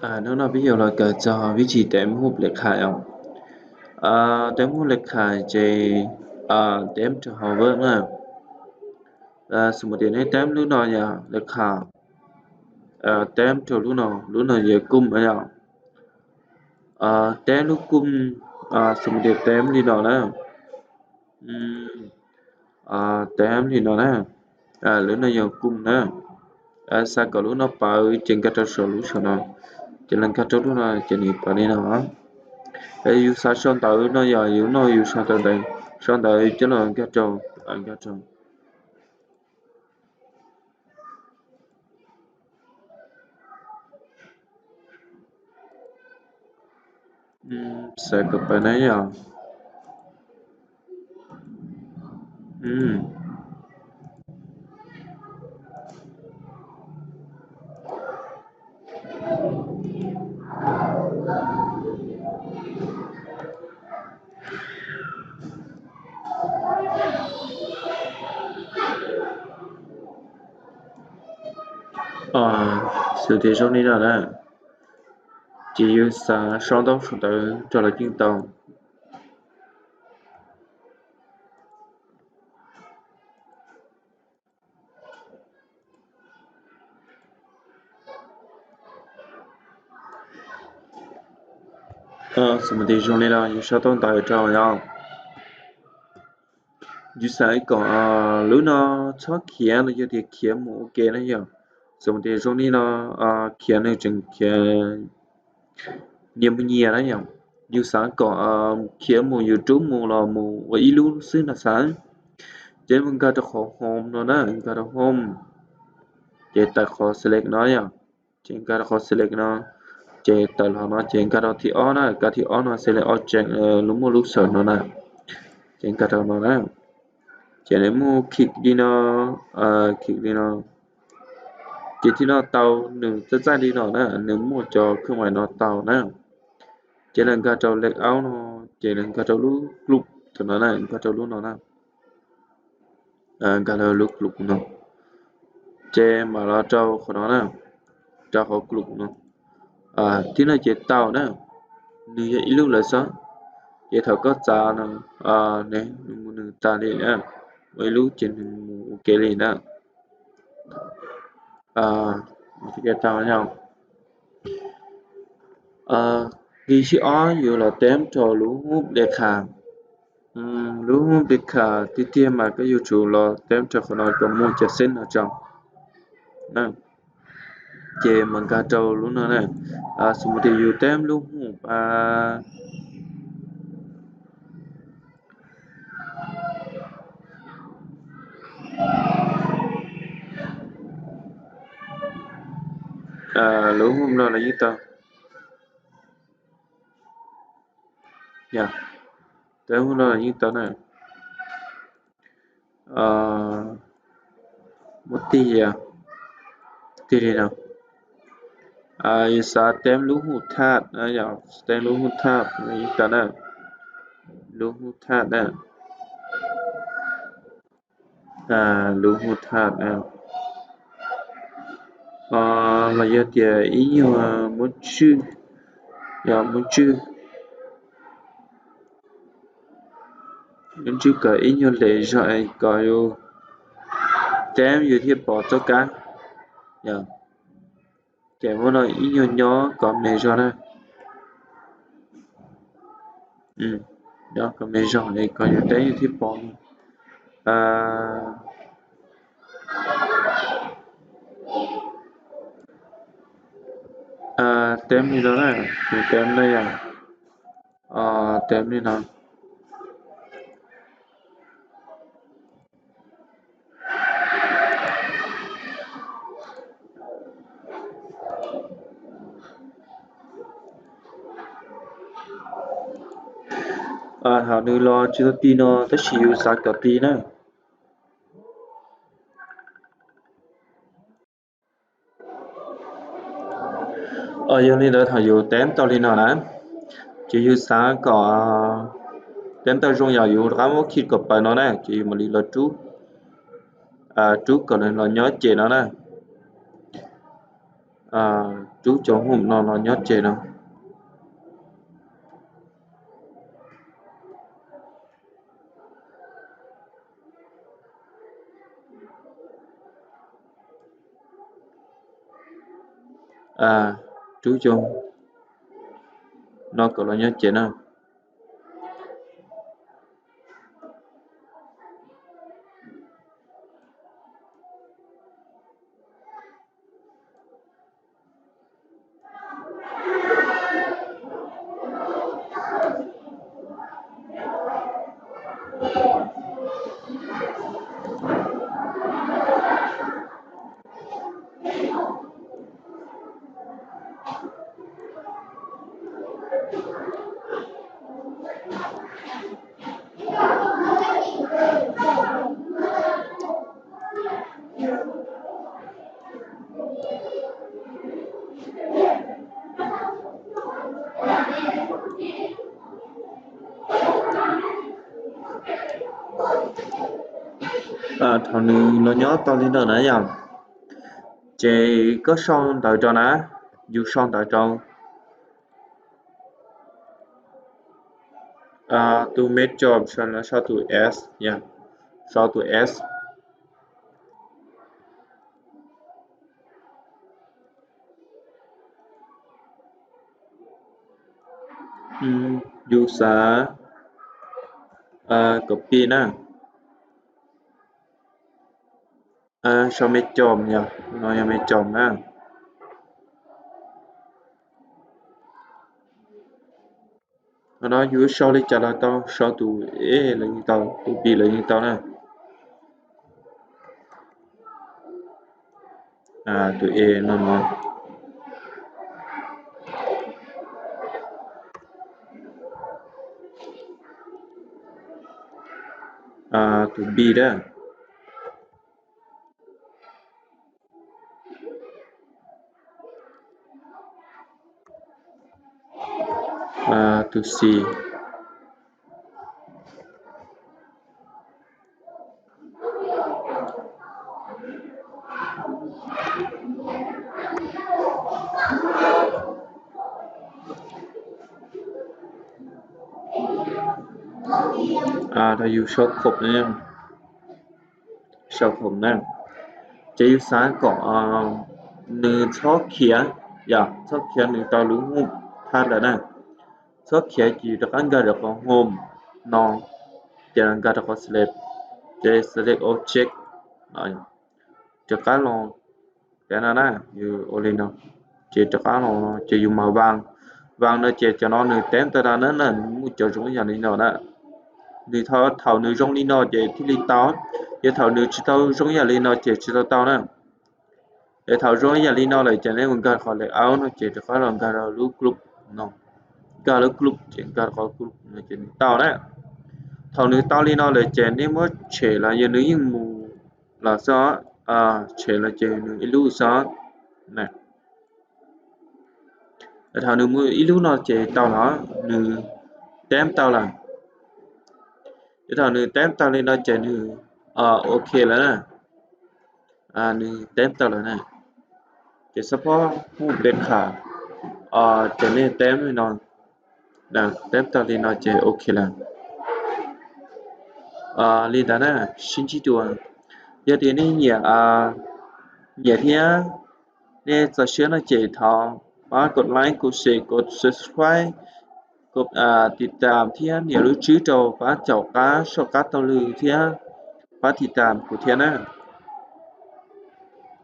Hnub no peb yuav los kawm txog vib thib teb hub lej khas os. Teb hub lej khas ces teb rau hauv Word na. Xws li tias nej teb lub no yog lej khas, teb rau lub no, lub no yog kum na yom. Teb lub kum, xws li tias teb li no na. Teb li no na. Lub no yog kum na. Xav kom lub no pawv ces nkag rau saum lub saum no, ces los nkag rau lub no ces nws pawv li no. Yus xav sau ntawv no yog yus no yus sau ntawv, sau ntawv coj los nkag rau, nkag rau. Xav kom pawv na yom. Xws li zoo li no na, ces yus xav sau ntau sau ntawv rau los yeej tau. Xws li zoo li no yus sau tau ntawv rau yom. Yus xav kom lub no txhob khiav los yog tias khiav mus ua ke na yom. Xws li tias zoo li no, khiav nws tseem khiav nyias mus nyias na yom. Yus xav kom khiav mus yus rub mus los mus ua ib lub xwb no xav. Ces mus nkag rau qhov home no na, nkag rau home, ces tawm qhov select no yom. Ces nkag rau qhov select no, ces tawm los no ces nkag rau thib ob na, nkag thib ob no select object, lub muaj lub xawm no na. Ces nkag rau no na, ces nws mus click li no, click li no. Ces thib no tau nws txaij txaij li no na, nws muaj cov khwb mais no tau na. Ces los nkag rau layout no, ces los nkag rau lub group no na, nkag rau lub no na. Nkag rau lub group no, ces mam los rau qhov no na, rau qhov group no. Thib no ces tau na, nws yog ib lub lawm xwb. Ces thaum koj txav no, nws mus nws tas li na, ua ib lub ces nws mus ua ke li na. Tau yom. Qhov thib ob yus los teb rau lub hub lej khas. Lub hub lej khas tiag tiag mas koj yuav tsum los teb rau qhov no kom muaj cov xeeb no tso. Ces mas nkag rau lub no na, xws li tias yus teb lub hub lub hub no los yeej tau. Yog, teb hub no los yeej tau na. Muab tig, tig li no. Yus xav teb lub hub thaj, yog teb lub hub thaj yeej tau na. Lub hub thaj na. Lub hub thaj na. Los yog tias ib nyuag muab tswj, yog muab tswj, muab tswj kom ib nyuag hle zog es kom yus teb yus thiaj pom txoj kab. Yog, ces muab no ib nyuag nyob kom me zog na. Nyob kom me zog es kom yus teb yus thiaj pom. Teb li no na, yus teb li no yom. Teb li no. Thaum nws los tsis tau ti no tab sis yus xav kom ti na. Yog li ntawd thaum yus teb tau li no na, ces yus xav kom teb tau zoo yog yus rov qab muab khij kom pawv no na, ces yus mam li los rub, rub kom nws los nyob ces no na. Rub cov hum no los nyob tsev no. Rub cov no kom los nyob tsev na. Thaum nws los nyob tau li ntawm na yom, ces koj sau ntawv rau na, yus sau ntawv rau tus me cov, sau tus s, sau tus s. Yus xav copy na, sau me cov yom, no yog me cov na. Qhov no yus sau li cas los tau, sau tus e los yeej tau, tus b los yeej tau na. Tus e no no. Tus b na. Tus c. Yus sau khoom na, sau khoom na. Ces yus xav kom nws txhob khiav, yog txhob khiav nws tau lub hum thab lawm na. Txhob khiav ces yus rov qab nkag rau qhov home no, ces nkag rau qhov select, ces select object, rov qab los, ces no na, yus ua li no, ces rov qab los ces yus mam vas, vas no ces cov no nws teb tau na, nws muaj cov zoo yam li no na. Nws thaum nws zoo li no ces thiaj li tau, yog thaum nws tsis tau zoo yam li no ces tsis tau tau na. Es thaum zoo yam li no lawm ces nej mus nkag qhov layout no ces rov qab los nkag rau lub group no, nkag lub group ces nkag qhov group no ces nws tau na. Thaum nws tau li no lawm ces nej muab tshem los yog nws yeej mus los xwb, tshem los ces nws ib lub xwb. Thaum nws mus ib lub no ces tau los, nws teb tau lawm. Ces thaum nws teb tau li no ces nws ok lawm na. Nws teb tau lawm na. Ces xab phob hu pes kham, ces nej teb li no, teb tau li no ces ok lawm. Li ntawd na, sib ntsib dua. Yog tias nej nyiam, nyiam thiab nej txaus siab no ces thov pab kov like, kov share, kov subscribe, kov tiv tam thiab nias lub tswb rau pab caum qab soj qab taug lw thiab pab tiv tam kuv thiab na.